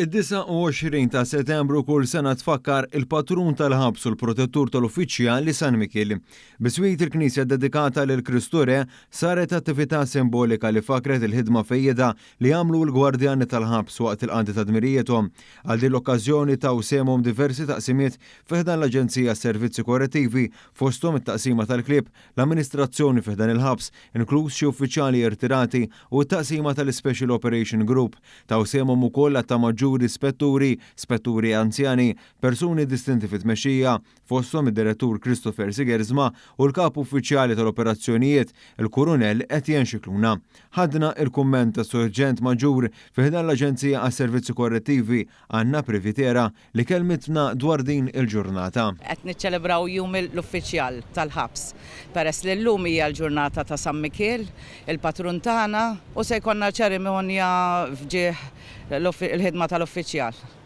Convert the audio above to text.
Id-29 ta' Settembru kull sena tfakkar il-patrun tal-ħabs u l-protettur tal-uffiċjali San Mikiel. Biswit il-knisja dedikata lil Kristu Re saret attività simbolika li fakret il-ħidma fejjeda li għamlu l-gwardjani tal-ħabs waqt il-qadi ta' dmirijiethom. Għal din l-okkażjoni taw sehemhom diversi taqsimiet fi ħdan l-Aġenzija Servizzi Korrettivi fosthom it-taqsima tal-klieb, l-amministrazzjoni fi ħdan il-ħabs, inkluż xi uffiċjali irtirati u t-taqsima tal-Special Operation Group. Taw sehemhom ukoll għadd ta' maġġuri spetturi, spetturi anzjani, persuni distinti fit-tmexxija, fosthom id-Direttur Christopher Sigersma u l-Kap Uffiċjali tal-Operazzjonijiet, il-Kurunell Etienne Scicluna. Ħadna il-kumment tas-Surġent Maġġur fi ħdan l-Aġenzija għas-Servizzi Korrettivi, Anna Privitera, li kellmitna dwar din il-ġurnata. Qed niċċelebraw Jum l-Uffiċjal tal-Ħabs. Peress li llum hija l-ġurnata ta' San Mikiel, il-patrun tagħna, u se jkollna ċerimonja f'ġieħ il-ħidma tal-uffiċjal.